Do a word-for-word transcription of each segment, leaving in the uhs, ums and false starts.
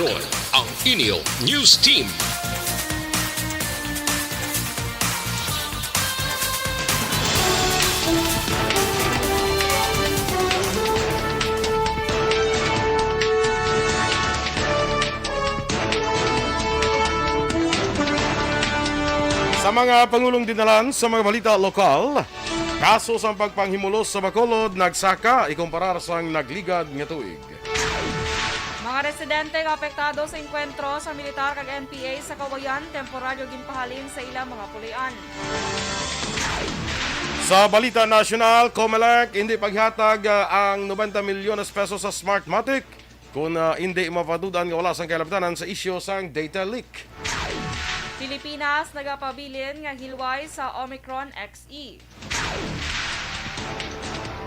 Ang inyo news team. Sa mga pangulong dinalan sa mga balita lokal, kaso sang pagpanghimulos sa Bacolod nagsaka ikumparar sang nagligad nga tuig. Mga residente nga apektado sa engkwentro sa militar kag N P A sa Cauayan, temporaryo ginpahalin sa ilang mga puloy-an. Sa balita nasyonal, COMELEC hindi paghatag, ah, ang nobenta milyones pesos sa Smartmatic kung, ah, hindi mapatud-an nga wala sang kahilamtanan sa isyu sang data leak. Pilipinas nagapabilin nga hilway sa Omicron X E.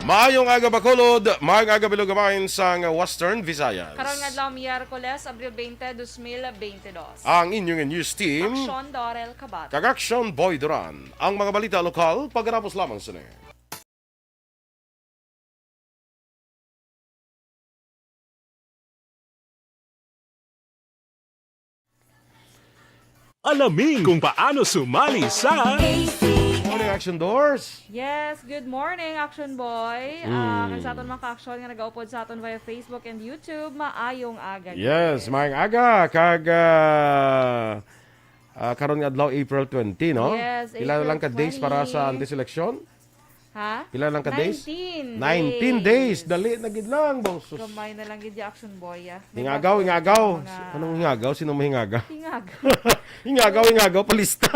Maayong aga, Bacolod. Maayong aga, Bilog Amain sang Western Visayas. Karon nga adlaw, Miyerkules, Abril twenty, dos mil bente dos. Ang inyong news team, Aksyon Dorel Kabat. Kag Aksyon Boy Duran. Ang mga balita lokal, pagkatapos lamang sini. Alamin kung paano sumali sa Morning, Action Doors. Yes, good morning, Action Boy. Ah, Mm. Kag sa aton mga ka-action nga nagaupod sa aton via Facebook and YouTube, maayong aga, Yes, guys. Maayong aga. Kag, ah, ah, karon nga adlaw, April twenty, no? Yes, Pila na April lang ka days para sa twenty. Antis-election? Ha? Pila lang ka days? Nineteen Nineteen days. days. Dali na gid lang, boss. Sus. Gamay na lang gid, Action Boy, ah. May Hingagaw, bago hingagaw. mga Anong hingagaw? Sino mahingagaw? Hingagaw. Hingagaw, hingagaw, palista.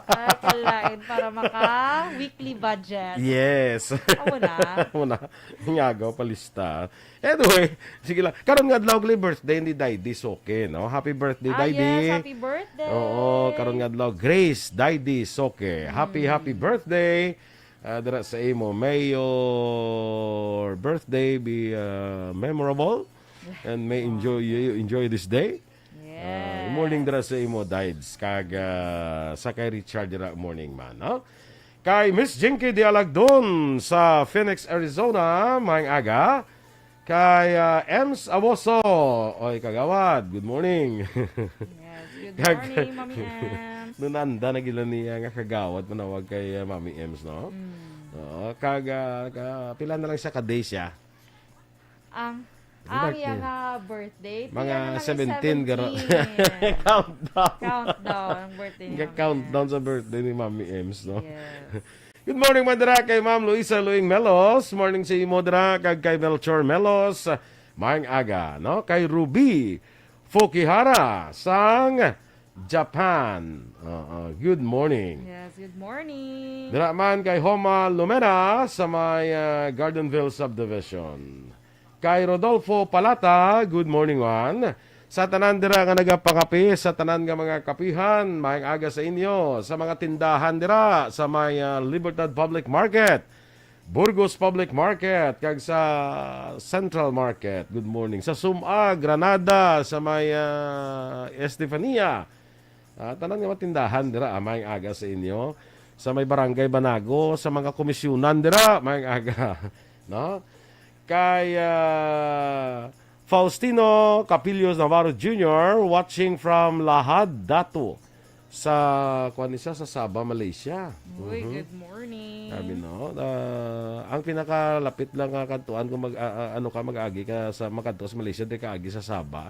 Ay, kalain para maka weekly budget. Yes. Amo na. Amo na. Hingagaw, palista. Anyway, sige lang. Karon nga adlaw gali birthday ni Daydi Soke, no? Happy birthday, Ah, Daydi. Yes, happy birthday. Oo, karon nga adlaw, Grace Daydi Soke. Happy, Mm. happy birthday. Ah, dira sa imo, may your birthday be, ah, memorable and may enjoy you enjoy this day. Ah, Yes. morning dira sa imo, Dides, kag, ah, sa kay Richard dira, morning man, no? Kay Miss Jinky Dialagdon sa Phoenix, Arizona, maayong aga. Kay, ah, Ems Aboso, oy, kagawad, good morning. Yes, good Kag- morning, Mami Ems. Nunanda na gila niya nga kagawad manawag kay, ah, Mami Ems, no? Mm. Oo, kag, ah, ka-, pila na lang siya ka days siya? Ang, Ang ang birthday. iya nga birthday, Mga pila na lang yung seventeen, garo. seventeen? Countdown. Countdown ang birthday ni Mami Countdown Ems. Sa birthday ni Mami Ems, no? Yes. Good morning man dira kay Ma'am Luisa Luing Melos. Morning sa imo dira kag kay Melchor Melos. Maayong aga, no? Kay Ruby Fukihara sang Japan. Oo, good morning. Yes, good morning. Dira man kay Homa Lumena sa may, ah, Gardenville Subdivision. Kay Rodolfo Palata, good morning, man. Sa tanan dira nga nagapangape, sa tanan nga mga kapihan, maayong aga sa inyo. Sa mga tindahan dira, sa may, ah, Libertad Public Market, Burgos Public Market, kag sa Central Market, good morning. Sa Sum-a, Granada, sa may, ah, Estefania, Ah, tanan nga matindahan dira, ah, maayong aga sa inyo. Sa may Barangay Banago, sa mga komisyonan dira, maayong aga. No? Kay, ah, Faustino Capillos Navarro Junior, watching from Lahad, Datu. Sa, kuwan ni siya, sa Sabah, Malaysia. Uy, Mhm. good morning. Sabi, no? Ah, ang pinakalapit lang nga kadtuan kung mag, ah, ah, ano ka, mag-agi ka sa, makadto sa Malaysia, di ka agi sa Sabah.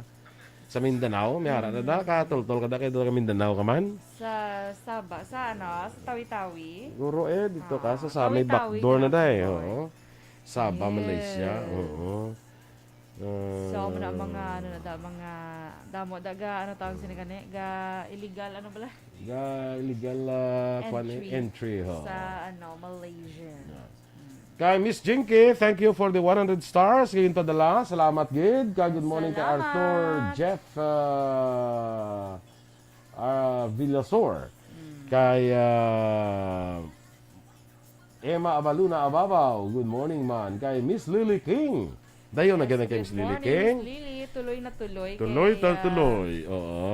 Sa Mindanao, may ara na da, Mm. katultol ka da, kay doon ka Mindanao ka man? Sa Sabah, sa ano, sa Tawi-Tawi. Siguro eh, dito ka, Ah, sa, sa may Tawi-Tawi backdoor na ka, da eh, Boy. oo. Sabah, Malaysia, Yes. oo. Ah, So, amo na mga, ano na da, mga, damo da ga, ano tawag sini gani? Ga illegal, ano bala? Ga illegal, ah, kwan eh, Entry entry, ho. sa, ano, Malaysia. Yeah. Mm. Kay Miss Jinky, thank you for the one hundred stars. Gayon padala. Salamat gid. Kag good morning kay Salamat. Arthur Jeff, ah, ah, Villasor. Mm. Kay, ah, Emma Abaluna Ababaw. Good morning man. Kay Miss Lily King. Dayon na Yes, gani kay good Miss Lily morning, King. Miss Lily. Tuloy na tuloy Tuloy kay, ta-, ah, tuloy. Oo.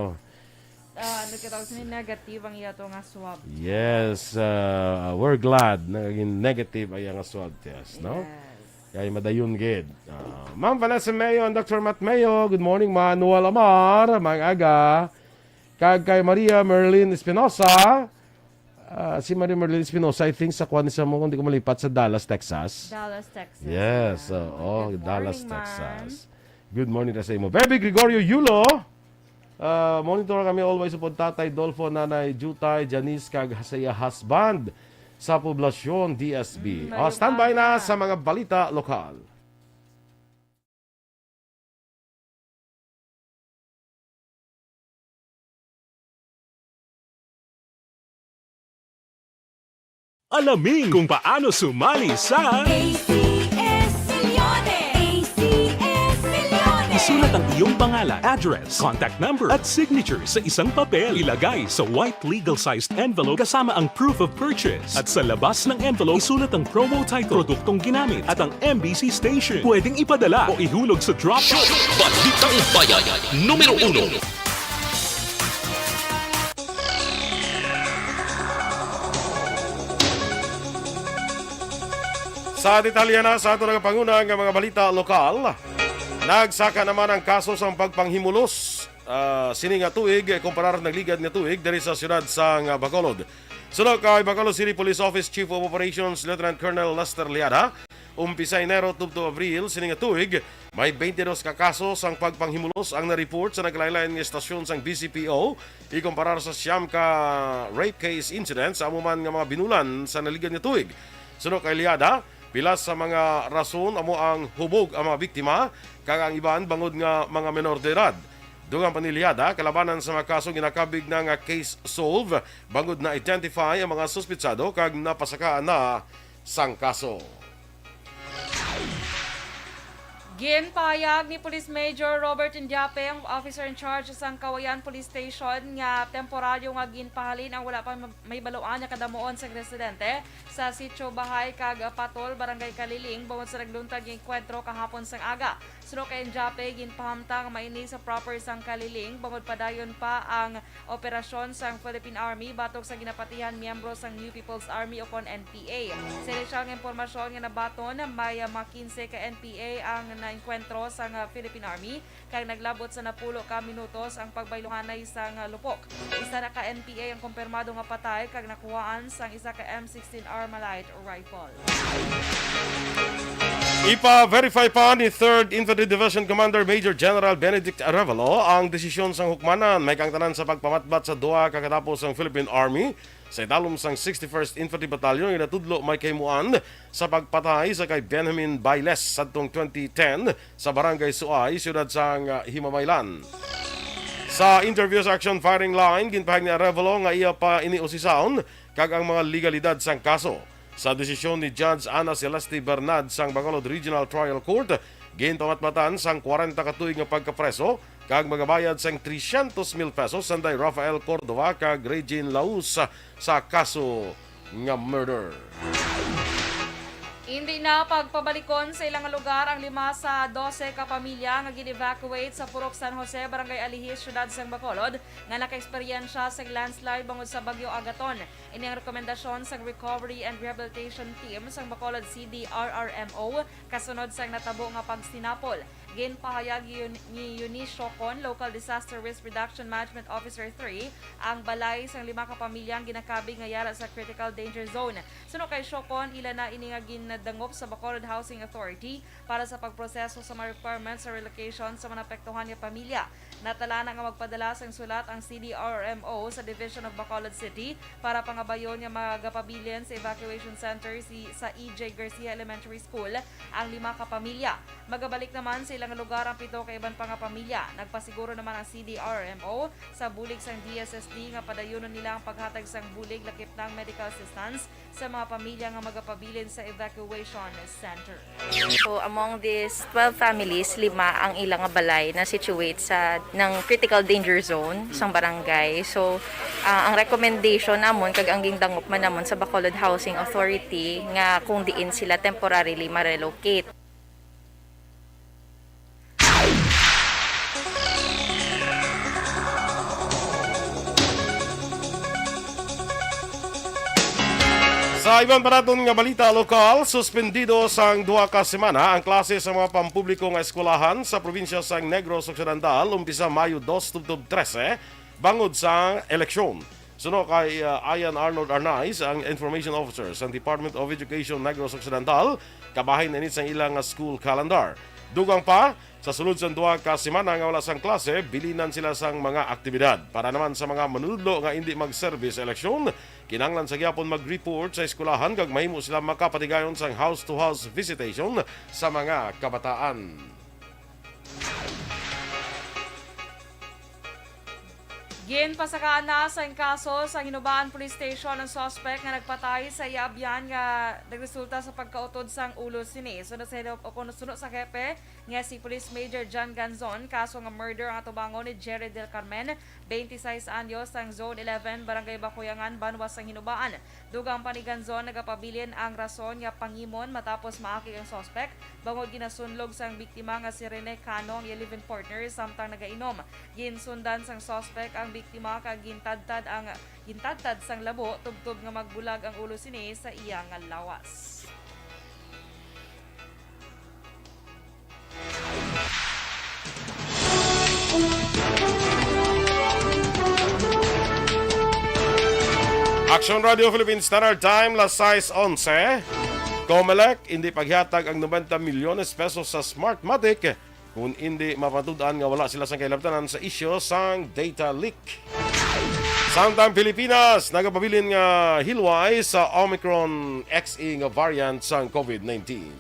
Ah, ano ka tawag sini? Negative ang iya to nga swab. Yes, ah, we're glad na naging negative ang iya nga swab test, no? Yes. Kay madayon gid. Ah, Ma'am Vanessa Mayo and Doctor Matt Mayo, good morning, Manuel Amar, maayong aga. Kag kay Maria Merlin Espinosa, ah, si Maria Merlin Espinosa, I think sa kuan siya mo, kung di ko malipat, sa Dallas, Texas. Dallas, Texas. Yes, Yeah. oo, Good Dallas, morning, ma'am. Texas. Good morning na sa imo. Baby Gregorio Yulo, ah, monitor kami always upod Tatay Dolfo, Nanay Jutay, Janice, kag sa iya husband sa Poblacion, D S B. Mm, Oh, standby na maayong aga. sa mga balita lokal. Alamin kung paano sumali sa A C S Milyones! A C S Milyones! Isulat ang iyong pangalan, address, contact number, at signature sa isang papel. Ilagay sa white legal-sized envelope kasama ang proof of purchase. At sa labas ng envelope, isulat ang promo title, produktong ginamit, at ang M B C station. Pwedeng ipadala o ihulog sa drop. Balitang Bayan, numero uno. Sa detalye na sa ato nagapanguna nga mga balita lokal, nagsaka naman ang kaso sang pagpanghimulos, ah, sini nga tuig, eh, kumparar nagligad nga tuig diri sa siyudad sang Bacolod. Suno kay Bacolod City Police Office Chief of Operations Lieutenant Colonel Lester Liada, umpisa Enero tubtob Abril sini nga tuig, may twenty-dos ka kaso sang pagpanghimulos ang na-report sa naglain-lain nga estasyon sang B C P O, ikumparar sa siyam ka rape case incident sa amo man nga mga binulan sa naligad nga tuig. Suno kay Liada, pila sa mga rason amo ang hubog ang mga biktima, kag ang iban bangod nga mga menor de edad. Dugang pa ni Liada, kalabanan sa mga kaso ginakabig na nga case solve, bangod na-identify ang mga suspitsado kag napasakaan na sang kaso. Ginpahayag ni Police Major Robert Indiape, ang officer in charge sang Kawayan Police Station, nga temporaryo nga ginpahalin ang wala pa mahibaluan nga kadamuon sang residente sa Sitio Bahay kag Patol, Barangay Kaliling, bangod sa nagluntad nga engkwentro kahapon sang aga. Suno kay Indiape, ginpahamtang nga maini sa proper sang Kaliling, bangod padayon pa ang operasyon sang Philippine Army batok sa ginapatihan miyembro sang New People's Army ukon N P A. Sa inisyal nga impormasyon nga nabaton, may, ah, mga quince ka N P A ang naengkwentro sang, ah, Philippine Army, kag naglabot sa napulo ka minutos ang pagbayluhanay sang, ah, lupok. Isa na ka N P A ang kumpirmado nga patay kag nakuhaan sang isa ka M sixteen Armalite rifle. Ipa-verify pa ni Third Infantry Division Commander Major General Benedict Arevalo ang desisyon sang hukmanan. May kaangtanan sa pagpamatbat sa duha ka katapo sang Philippine Army sa idalom sang sixty-first Infantry Battalion nga natudlo may kahimuan sa pagpatay sa kay Benjamin Bailes sadtong twenty ten sa Barangay Suay, siyudad sang, ah, Himamaylan. Sa interview sa Action Firing Line, ginpahayag ni Arevalo nga iya pa ini usisahon kag ang mga legalidad sang kaso. Sa desisyon ni Judge Ana Celeste Bernad sang Bacolod Regional Trial Court, ginpamatbatan sang kwarenta ka tuig nga pagkapreso kag magabayad sang trescientos mil pesos sanday Rafael Cordova kag Regine Laus sa kaso nga murder. Indi na pagpabalikon sa ilang lugar ang lima sa dose ka pamilya nga gin-evacuate sa Purok San Jose, Barangay Alihis, Siyudad sang Bacolod, nga nakaeksperyensya sa landslide bangod sa Bagyo Agaton. Ini ang rekomendasyon sang Recovery and Rehabilitation Team sang Bacolod C D R R M O kasunod sang natabo nga pagsinapol. Ginpahayag yun ni Eunice Siocon, Local Disaster Risk Reduction Management Officer three, ang balay sang lima ka pamilya ang ginakabig nga yara sa critical danger zone. Suno kay Siocon, ila na ini nga gindangop sa Bacolod Housing Authority para sa pagproseso sa mga requirements sa relocation sa mga naapektuhan nga pamilya. Natala na nga magpadala sang sulat ang C D R R M O sa Division of Bacolod City para pangabayon nga magapabilin sa evacuation center si, sa E J Garcia Elementary School ang lima ka pamilya. Magabalik naman sa ilang lugar ang pito ka iban pa nga pamilya. Nagpasiguro naman ang C D R R M O sa bulig sang D S S D nga padayunon nila ang paghatag sang bulig lakip na ang medical assistance sa mga pamilya nga magapabilin sa evacuation center. So, among these twelve families, lima ang ila nga balay na situate sa ng critical danger zone sang barangay. So, ah, ang recommendation namon kag ang gindangop man namon sa Bacolod Housing Authority nga kung diin sila temporarily ma-relocate. Sa iban pa naton nga balita lokal, suspendido sang duha ka semana ang klase sa mga pampubliko nga eskwelahan sa probinsya sang Negros Occidental, umpisa Mayo dos tubtob trese, bangod sa eleksyon. Suno kay, ah, Ian Arnold Arnaiz, ang Information Officer sang Department of Education Negros Occidental, kabahin ini sang ila nga school calendar. Dugang pa, sa sulod sang duha ka semana nga wala sang klase, bilinan sila sang mga aktibidad. Para naman sa mga manunodlo nga indi mag-serve sa eleksyon, kinahanglan sa gihapon mag-report sa eskwelahan kag mahimo sila makapatigayon sang house-to-house visitation sa mga kabataan. Ginpasakaan na sa kaso sa Hinubaan Police Station ang suspect nga nagpatay sa iya abyan nga nagresulta sa pagkautod sang ulo sini. Suno sa Hino-, o kung suno sa hepe nga si Police Major John Ganzon, kaso nga murder ang atubangon ni Jerry Del Carmen, twenty-six anyos, sang Zone eleven, Barangay Bakuyangan, Banwa sang Hinubaan. Dugang pa ni Ganzon, nagapabilin ang rason nga pangimon matapos maakig ang suspect bangod ginasunlog sang biktima nga si Rene Cano ang iya live-in partner samtang nagainom. Ginsundan sang suspect ang biktima kag gintadtad ang gintadtad sang labo tubtob nga magbulag ang ulo sini sa iya nga lawas. Aksyon Radio Philippine Standard Time, las sais onse. Comelec, hindi paghiatag ang nobenta milyones pesos sa Smartmatic kung hindi mapatud-an nga wala sila sang kahilabtanan sa isyu sang data leak. Samtang Pilipinas nagapabilin nga hilway sa Omicron X E nga variant sang COVID nineteen.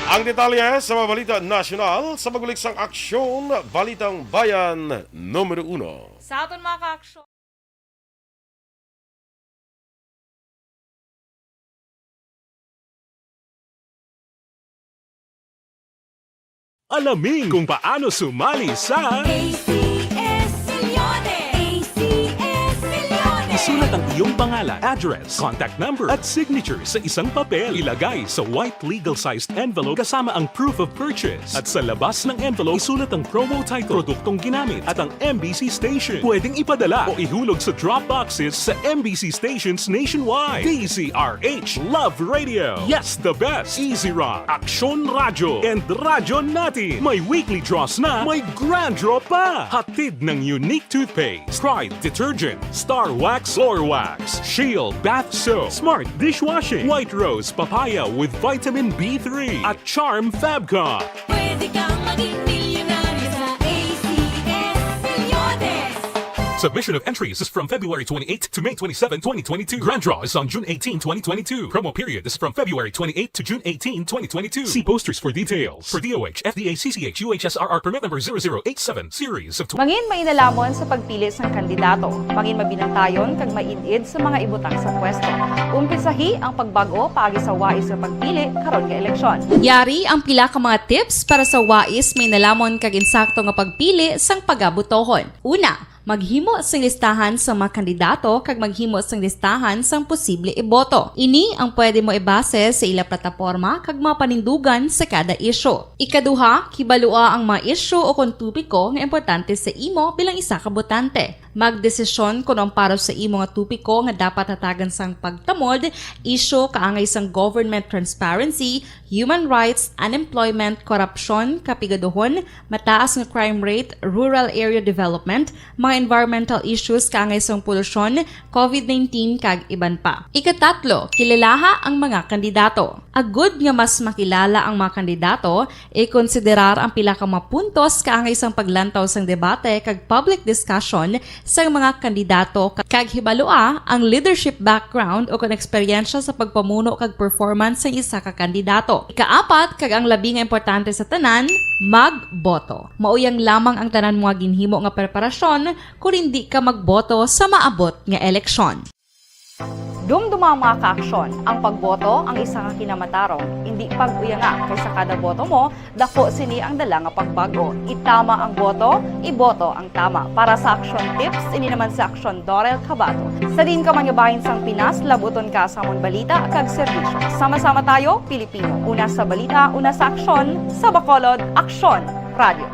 Ang detalye sa mga balita nasyonal sa pagbalik sang Aksyon, Balitang Bayan numero uno. Sa aton mga kaaksyon. Alamin kung paano sumali sa A C S Millones. A C S Millones. Isulat ang iyong pangalan, address, contact number, at signature sa isang papel. Ilagay sa white legal-sized envelope kasama ang proof of purchase. At sa labas ng envelope, isulat ang promo title, produktong ginamit, at ang M B C station. Pwedeng ipadala o ihulog sa drop boxes sa M B C stations nationwide. D Z R H, Love Radio. Yes, the best. Easy Rock, Aksyon Radyo, and Radyo Natin. May weekly draws na, may grand draw pa. Hatid ng Unique Toothpaste, Pride Detergent, Star Wax Floor Wax, Shield Bath Soap, Smart Dishwashing, White Rose Papaya with Vitamin B three, at Charm Fabcon. Pwede kang maging milyonaryo sa A C S Millones. Submission of entries is from February twenty-eight to May twenty-seven, twenty twenty-two. Grand draw is on June eighteen, twenty twenty-two. Promo period is from February twenty-eight to June eighteen, twenty twenty-two. See posters for details. For D O H, F D A, C C H, U H S R R permit number zero zero eight seven, series of tw- Mangin mainalhamon sa pagpili sang kandidato. Mangin mabinantayon kag maid-id sa mga ibutang sa pwesto. Umpisahi ang pagbag-o paagi sa wais nga pagpili karon nga eleksyon. Yari ang pila ka mga tips para sa wais, mainalamon kag insakto nga pagpili sang pagabotohon. Una, maghimo sing listahan sa mga kandidato kag maghimo sing listahan sang posible iboto. Ini ang pwede mo ibase sa ila plataporma kag mga panindugan sa kada isyu. Ikaduha, kibalua ang mga isyu o kon topiko nga importante sa imo bilang isa ka botante. Magdesisyon kon ang para sa imo nga topiko nga dapat hatagan sang pagtamod, isyu kaangay sang government transparency, human rights, unemployment, korupsyon, kapigaduhon, mataas nga crime rate, rural area development, mga environmental issues kaangay sang polusyon, COVID nineteen, kag iban pa. Ikatatlo, kilalaha ang mga kandidato. Agud nga mas makilala ang mga kandidato, ikonsiderar ang pila ka mga puntos kaangay sang paglantaw sang debate kag public discussion sang mga kandidato, kag hibalua ang leadership background o kon eksperyensya sa pagpamuno kag performance sang isa ka kandidato. Ikaapat, kag ang labi nga importante sa tanan, magboto. Mauyang lamang ang tanan mo nga ginhimo nga preparasyon kon indi ka magboto sa maabot nga eleksyon. Dumduma, mga kaaksyon, ang pagboto ang isa ka kinamatarong. Indi pag-uyanga, kay sa kada boto mo, dako sini ang dala nga pagbag-o. Itama ang boto, iboto ang tama. Para sa Aksyon Tips, ini naman si Aksyon Dorel Cabato. Sa diin ka man nga bahin sang Pinas, labuton ka sa amon balita kag serbisyo. Sama-sama tayo, Pilipino. Una sa balita, una sa aksyon, sa Bacolod, Aksyon Radyo.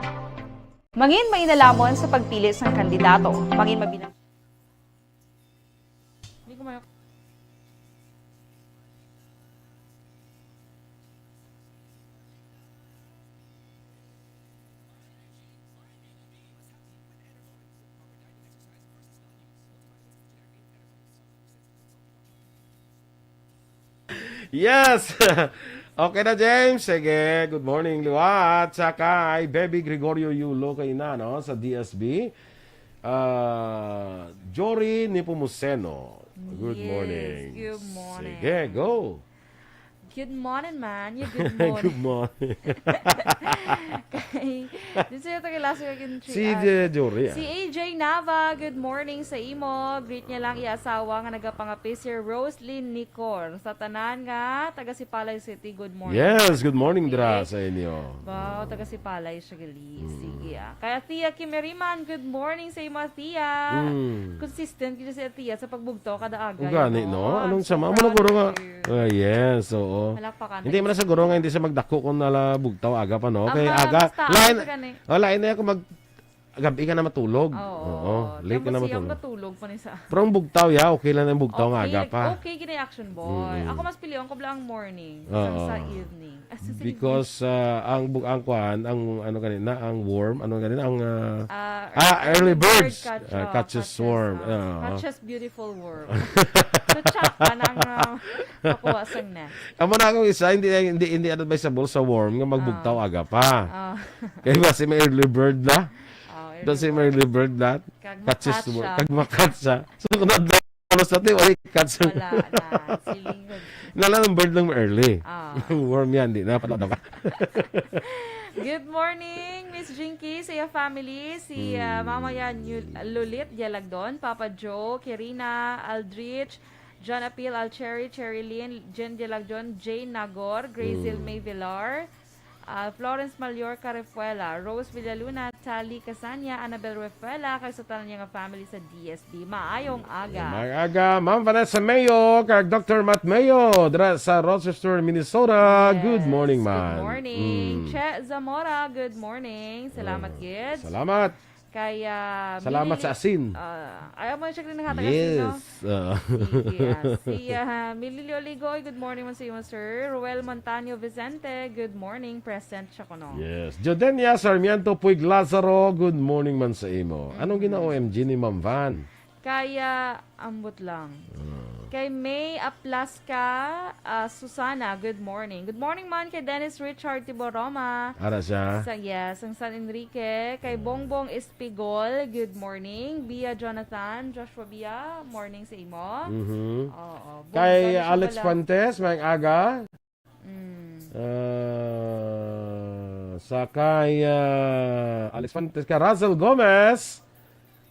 Mangin mainalhamon sa pagpili sang kandidato. Mangin mabinang- Hindi ko ma- Yes! Okay na, James. Sige, good morning, liwat. Sa kay Baby Gregorio Yulo kay na, no? Sa D S B. Ah, Jory Nepomuceno. Good Yes, morning. good morning. Sige, go. Good morning, man. Yeah, good morning. Good morning. Kay, di siya taga Lasso kag Si J-, Jory, ah. Si A J Nava, good morning sa imo. Greet niya lang iya asawa nga nagapangapi, si Roslyn Nicor. Sa tanan nga taga Sipalay City, good morning. Yes, good morning, Ate. Dra, sa inyo. Wow, taga Sipalay siya gali. Mm. Sige, ah. Kay Tia Kim Eriman, good morning sa imo, Tia. Mm. Consistent gid si Tia sa pagbugtaw kada aga, Ug gani, you know? no? Anong I'm so sama? Amo na proud guro of nga. you. Ah, yes, oo. Palakpakan Hindi man tayo. na siguro nga hindi siya magdako kung nala bugtaw aga pa, no? Ang Kay mga aga, mas taas lain, ka gani. oh, lain na ako mag, gabi ka na matulog. Oo. Oo, late Kaya ka na masiyang matulog. matulog pa ni sa Pero ang bugtaw, ya, okay lang ang bugtaw nga Okay, aga like, pa. okay, gini action boy. Mm. Ako mas pilion ko bala ang morning, Oo. sa, sa evening. Ah, sa, sa Because, ah, ang bu-, ang kwan, ang ano ganina, ang worm, ano ganina, ang, ah, Ah, ah, early early bird birds, catch, ah, ah, catches catches, worm. ah, Ah. catches beautiful worm. So, chat pa nang, ah, makuha sang nest. Amo na akong isa, hindi, hindi, hindi advisable sa worm nga magbugtaw Ah. aga pa. Ah. Kaya ba si may early bird na? Ah, Doon si early may early bird na? Kag Catches makat worm. siya. Kag makat siya. So, kung nadla-, ano sa atin, wala yung catch. Wala na. Siling ko. Nala ng bird lang early. Ah. Worm yan, di na. Patawag ka. Good morning, Miss Jinky, sa iya family, si, ah, Hmm. Mama yan, Yul-, Lulit Dialagdon, Papa Joe, Kirina, Aldrich, John Apil, Alcheri, Cherry Lynn, Jen Dialagdon, Jane Nagor, Grazel Hmm. May Villar, ah, Florence Mallorca Refuela, Rose Villaluna, Tali Casania, Annabel Refuela, kag sa tanan niya nga family sa D S D. Maayong aga. Maayong aga, Ma'am Vanessa Mayo, kag Doctor Matt Mayo, dira sa Rochester, Minnesota. Yes. Good morning, Good man. morning. Mm. Che Zamora, good morning. Salamat, Ah, gid. salamat. Kay, ah, Salamat Mili-, sa asin. ah, ayaw mo siya rin naghatag asin, no? Yes. Ah. Sige, ah. Si, ah, Mililio Ligoy, good morning man sa imo, sir. Ruel Montaño Vicente, good morning. Present siya kuno. Yes. Jodenia Sarmiento Puig Lazaro, good morning man sa imo. Anong Mhm. gina-O M G ni Ma'am Van? Kaya, ambot lang. Ah. Kay May Aplaska, ah, Susana, good morning. Good morning man kay Dennis Richard Tiboroma. Ara siya. Sa, yes, ang San Enrique. Kay Ah. Bongbong Espigol, good morning. Bia Jonathan, Joshua Bia, morning sa imo. Mhm. Oo, Kay Bongbong siya Alex pala. Fuentes, may aga. Mm. Ah, sa kay, ah, Alex Fuentes, kay Russell Gomez.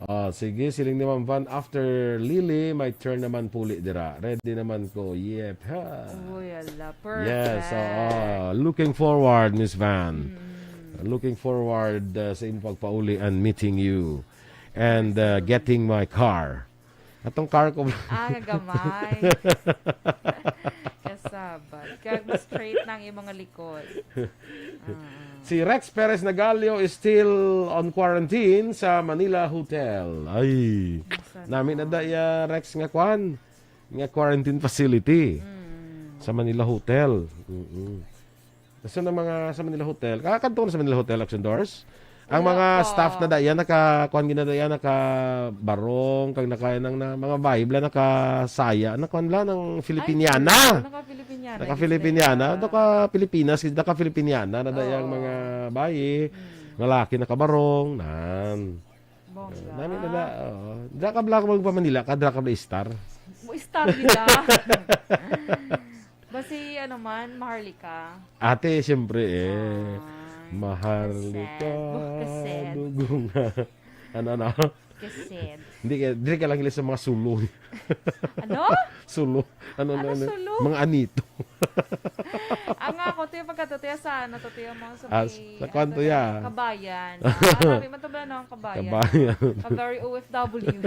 Ah, sige, siling ni Ma'am Van, after Lily, my turn naman puli dira. Ready naman ko. Yep. Ha. Uy, ala, Yes, perfect. oo. Looking forward, Miss Van. Mm. Looking forward, uh, sa imong pagpauli and meeting you and, uh, Yes, sir. getting my car. Atong car ko. Ah, kagamay. Kasabat. Kag mas straight na ang imong likod. Ah. Si Rex Perez Nagalio is still on quarantine sa Manila Hotel. Ay, Asa nami na na? da iya, Rex, nga kwan, nga quarantine facility Mm. sa Manila Hotel. Mm-mm. Gusto ng mga sa Manila Hotel. Kakadto ko na sa Manila Hotel, Action Doors. Ang Wala mga pa. staff na daya, naka, kuwan gina daya, naka barong, kag naka nang na, mga vibe la, naka saya, na kuwan la, ng Ay, Filipiniana. true. Naka Filipiniana, Naka gid Filipiniana, sila. naka Pilipinas, naka Filipiniana na daya ang Oo. mga bayi. Mm. Nga laki naka barong, nan. Bongga. Nami na da, oo. Dra ka bla ko magpa-Manila ka, dra ka bla star. Mo star gid, ah. Basi, ano man, Maharlika. Ate, siyempre, eh. Ay, Maharlika, kased. Kased. Dugungan. Ano, ano? Kased. Hindi ka, diri ka lang ila sa mga sulo. Ano? Sulo. Ano, Ano, ano, ano? sulo? Mga anito. Ang ako, tiyo, pagkatutuya sa, ano, tutuya mo sa Ah, may, sa kwanto ano, ya? Kabayan. Ah, sabi man to ba, no, ang Kabayan? Kabayan. Ka very O F W.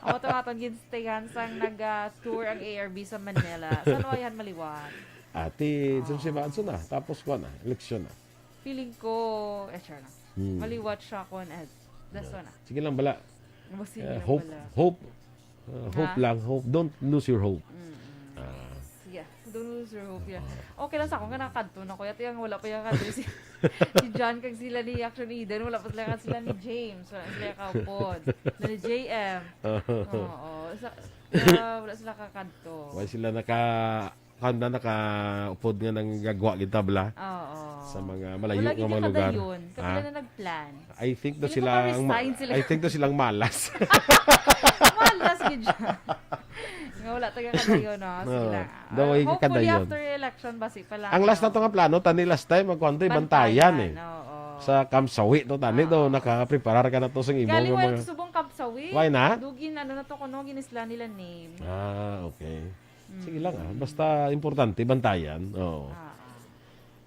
Ako to nga, itong ginstayan sang nag, ah, tour ang A R B sa Manila. Saan mo yan maliwan? Ate, Ah. saan si Manson na? Tapos, kuwan na, eleksyon na. Feeling ko, eh, sure na. Hmm. Maliwat siya, kuwan, eh, that's Yeah. one na. Sige lang, bala. Mo, sige Eh, lang hope, pala. hope. Uh, hope Ha? lang, hope. Don't lose your hope. Mm-mm. Ah. Yeah, don't lose your hope, yeah. Ah. Okay lang sa ako nga nakakadto na ko. Yati ang wala pa yung kadto si, si John kag sila ni Action Eden. Wala pa sila, sila ni James. Wala sila kaupod. Na ni J M. Oo. Sa, ah, wala sila kakadto. Why sila naka Kanda nakaupod nga nanggagwa gid tabla Oo. sa mga malayo Wala nga gid mga yung lugar. kadayon. Kami Ah, lang na nag-plan. I think daw Feeling ko silang ma-, ma-resign sila. I think daw silang malas. Malas gid siya. Nga wala taga kadayon, no? Sige No. lang. Daw Ah, ay hopefully kadayon. after election, basi pa lang, Ang last no? na to nga plano, tani last time, magkuhan to, eh, Bantayan, bantayan, eh. oo. Sa Kamsawi to, tani Ah. daw, nakapreparar ka na to sa imo Galing nga wala mga to subong Kamsawi. Why na? Dugin, ano na to, kuno, ginisla nila name. Ah, okay. Sige lang, ah. Mm. Basta importante, bantayan. Oo. Ah, ah.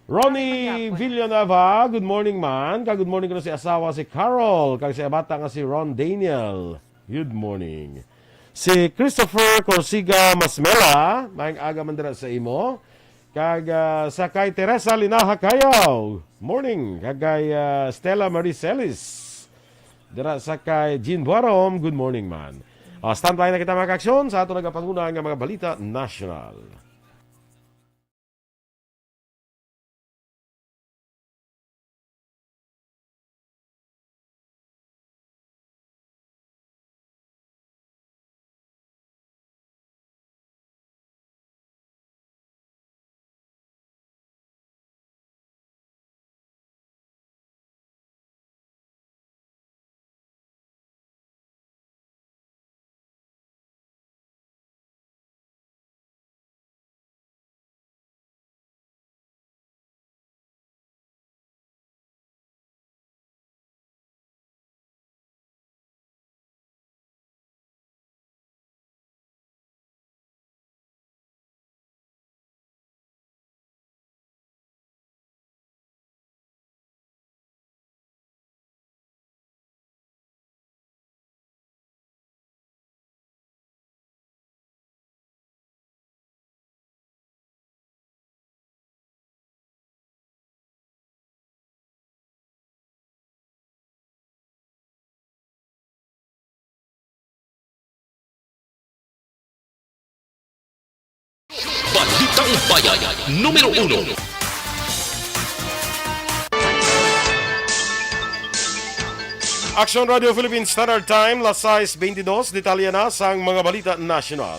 Ronnie Ano man gihapon? Villanueva, good morning, man. Kag good morning ko na si asawa, si Carol, kag si bata nga si Ron Daniel. Good morning. Si Christopher Corsiga Masmela, maayong aga man dira sa imo. Kag, ah, sa kay Teresa Linaha Kayaw, morning. Kag kay, ah, Stella Marie Celis, dira sa kay Jean Buarom, good morning, man. Ah, standby na kita, mga kaaksyon, sa ato nagapanguna nga mga balita nasyonal. Balitang Bayan, numero uno. Action Radio Philippine Standard Time, las sais beintidos, detalye na sang mga balita nasyonal.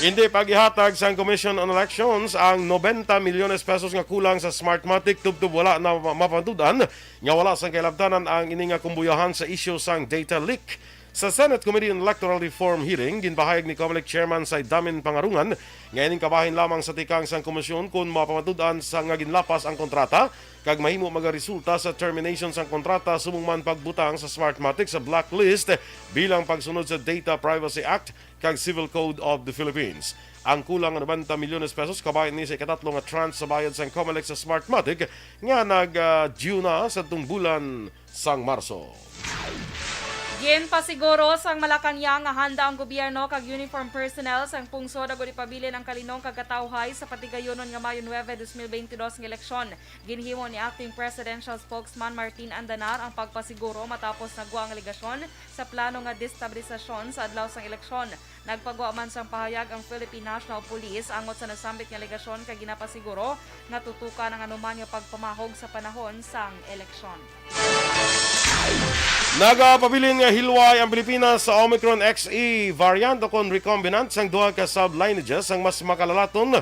Hindi paghihatag sang Commission on Elections ang nobenta milyones pesos nga kulang sa Smartmatic tubtob wala na ma-, mapatud-an nga wala sang kahilabtanan ang ini nga kumbuyahan sa isyu sang data leak. Sa Senate Committee on Electoral Reform hearing, ginpahayag ni Comelec Chairman Saydamin Pangarungan nga ining kabahin lamang sa tikang sang komisyon kon mapamatud-an sa nga ginlapas ang kontrata kag mahimo magaresulta sa termination sang kontrata subong man pagbutang sa Smartmatic sa blacklist bilang pagsunod sa Data Privacy Act kag Civil Code of the Philippines. Ang kulang nga nobenta milyones pesos kabahin ni sa ikatatlo nga tranche sa bayad sang Comelec sa Smartmatic nga nag, ah, due na sa tung bulan sang Marso. Ginpasiguro sang Malacañang nga handa ang gobyerno kag uniform personnel sang pungsod agud ipabilin ang kalinong kag katawhay sa patigayunon nga Mayo nuebe, dos mil beintidos nga eleksyon. Ginhimo ni Acting Presidential Spokesman Martin Andanar ang pagpasiguro matapos nagwa ang alegasyon sa plano nga destabilisasyon sa adlaw sang eleksyon. Nagpagwa man sang pahayag ang Philippine National Police angot sa nasambit nga alegasyon kag ginapasiguro nga tutukan ang anuman nga pagpamahog sa panahon sang eleksyon. Nagapabilin nga hilway ang Pilipinas sa Omicron X E variant ukon recombinant sang duha ka sublineages sang mas makalalaton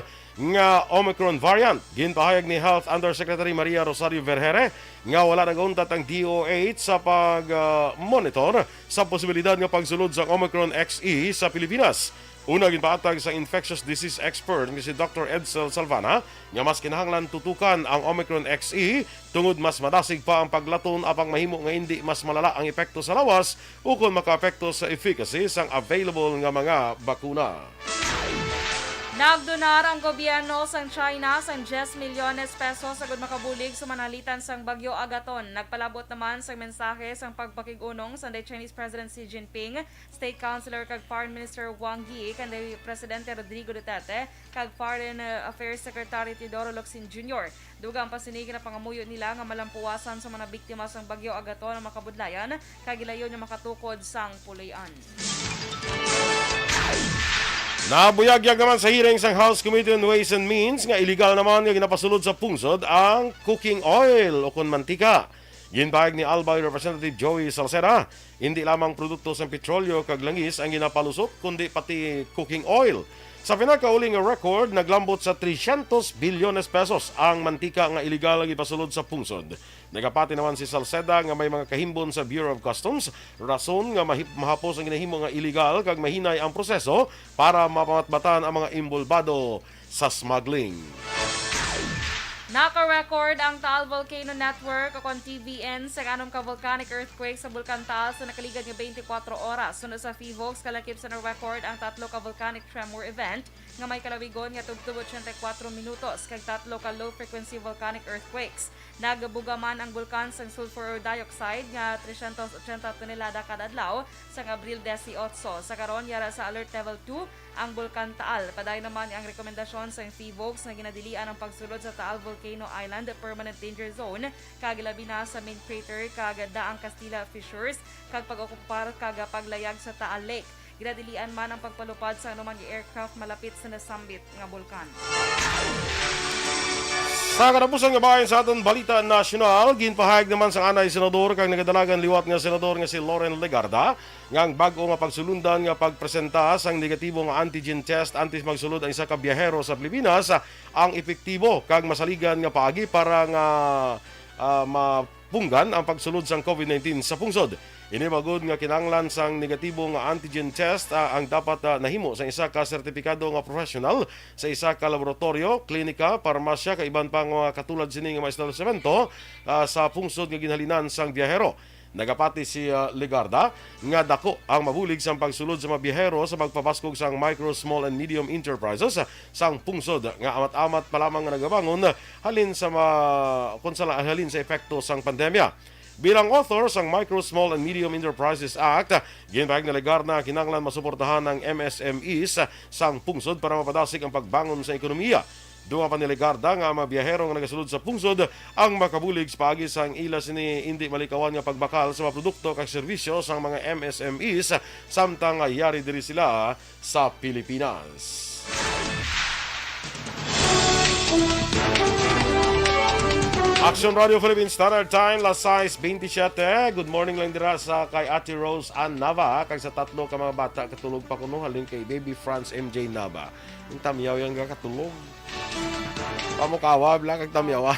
nga Omicron variant. Ginpahayag ni Health Undersecretary Maria Rosario Vergeire nga wala nagauntat ang D O H sa pag, ah, monitor sa posibilidad nga pagsulod sang Omicron X E sa Pilipinas. Una, ginpahatag sa infectious disease expert nga si Doktor Edsel Salvana nga mas kinahanglan tutukan ang Omicron X E tungod mas madasig pa ang paglaton apang mahimo nga indi mas malala ang epekto sa lawas ukon makaapekto sa efficacy sang available nga mga bakuna. Nagdonar ang gobyerno sang China sang diyes milyones pesos agud makabulig sa manalitan sang Bagyo Agaton. Nagpalabot naman sang mensahe sang pagpakig-unong sanday Chinese President Xi Jinping, State Councilor kag Foreign Minister Wang Yi, kanday Presidente Rodrigo Duterte, kag Foreign, uh, Affairs Secretary Teodoro Locsin Junior. Dugang pa sini, ginapangamuyo nila nga malampuwasan sa mga biktima sang Bagyo Agaton ang mga kabudlayan kag gilayon nga makatukod sang puloy-an. Nabuyagyag naman sa hearing sang House Committee on Ways and Means nga iligal naman nga ginapasulod sa pungsod ang cooking oil o kon mantika. Ginpahayag ni Albay Representative Joey Salceda, hindi lamang produkto sang petrolyo kag langis ang ginapalusot, kundi pati cooking oil. Sa pinakauli nga record, naglambot sa trescientos bilyones pesos ang mantika nga iligal nga gipasulod sa pungsod. Nagapati naman si Salceda nga may mga kahimbon sa Bureau of Customs, rason nga mahip-, mahapos ang ginahimo nga iligal kag mahinay ang proseso para mapamatbatan ang mga imbolbado sa smuggling. Naka-record ang Taal Volcano Network o kon T V N sa anom ka volcanic earthquake sa Bulkan Taal sa nakaligad nga twenty-four oras. Suno sa PHIVOLCS, kalakip sa na-record ang tatlo ka volcanic tremor event nga may kalawigon nga tubtob eighty-four minutos kag tatlo ka low-frequency volcanic earthquakes. Nagabuga man ang bulkan sang sulfur dioxide nga trescientos ochenta tonelada kada adlaw sang Abril dieciocho. Sa karon, yara sa Alert Level two ang Bulkan Taal. Padayon naman ang rekomendasyon sang PHIVOLCS nga ginadilian ang pagsulod sa Taal Volcano Island Permanent Danger Zone, kag labi na sa main crater kag Daang Castilla fissures, kag pag-okupar kag paglayag sa Taal Lake. Ginadilian man ang pagpalupad sa anumang aircraft malapit sa nasambit nga bulkan. Sa katapusan nga bahin sa aton balita nasyonal, ginpahayag naman sang anay senador kag nagadalagan liwat nga senador nga si Loren Legarda nga ang bag-o nga pagsulundan nga pagpresenta sang negatibo nga antigen test antes magsulod ang isa ka biyahero sa Pilipinas ang epektibo kag masaligan nga paagi para nga, ah, mapunggan ang pagsulod sang COVID nineteen sa pungsod. Ini magud nga kinahanglan sang negatibo nga antigen test, ah, ang dapat, ah, nahimo sa isa ka sertipikado nga professional sa isa ka laboratoryo, klinika, parmasya, kag iban pa nga mga katulad sini nga mga establisimento, ah, sa pungsod nga ginhalinan sang biyahero. Nagapati si, ah, Legarda nga dako ang mabulig sang pagsulod sa mga biyahero sa pagpabaskog sang micro, small, and medium enterprises sang pungsod nga amat-amat pa lamang nga nagabangon halin sa ma-, kon sa la-, halin sa epekto sang pandemya. Bilang author sang Micro, Small, and Medium Enterprises Act, ginpahayag ni Legarda nga kinahanglan masuportahan ang M S M Es sang pungsod para mapadasig ang pagbangon sa ekonomiya. Dugang pa ni Legarda nga ang mga biyahero nga nagasulod sa pungsod ang makabulig sa paagi sang ila sini indi malikawan nga pagbakal sa mga produkto kag serbisyo sang mga M S M Es samtang nga yari diri sila sa Pilipinas. Action Radio Philippine Standard Time, las sais bentisiete. Good morning lang dira sa kay Ate Rose Ann Nava, kag sa tatlo ka mga bata katulog pa kuno, halin kay Baby Franz M J Nava. Ang tamyaw yang katulog. Pamukawa bla kag tamyawa.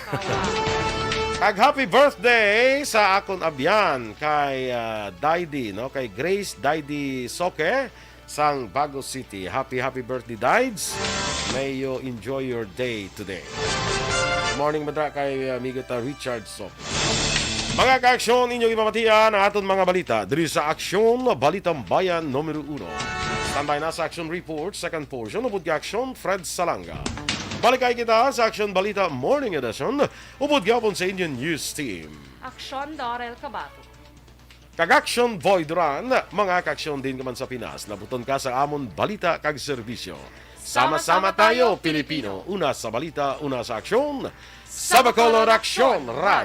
Kag happy birthday sa akon abyan kay, ah, Daydi, no? Kay Grace Daydi Soke sang Bago City. Happy, happy birthday, Dides. May you enjoy your day today. Good morning, madra kay, ah, amigo ta Richard Soke. Mga ka-aksyon, inyo gipamatian ang aton mga balita diri sa Aksyon Balitang Bayan numero uno. Standby na sa Aksyon Report, second portion, upod kay Aksyon Fred Salanga. Balikay kita sa Aksyon Balita Morning Edition, upod gyapon sa inyo news team. Aksyon Dorel Cabato. Kag Aksyon Boy Duran, mga ka-aksyon din ka man sa Pinas, nabuton ka sa amon balita kag serbisyo. Sama-sama tayo, Pilipino. Una sa balita, una sa aksyon. Sa Bacolod Aksyon Radio.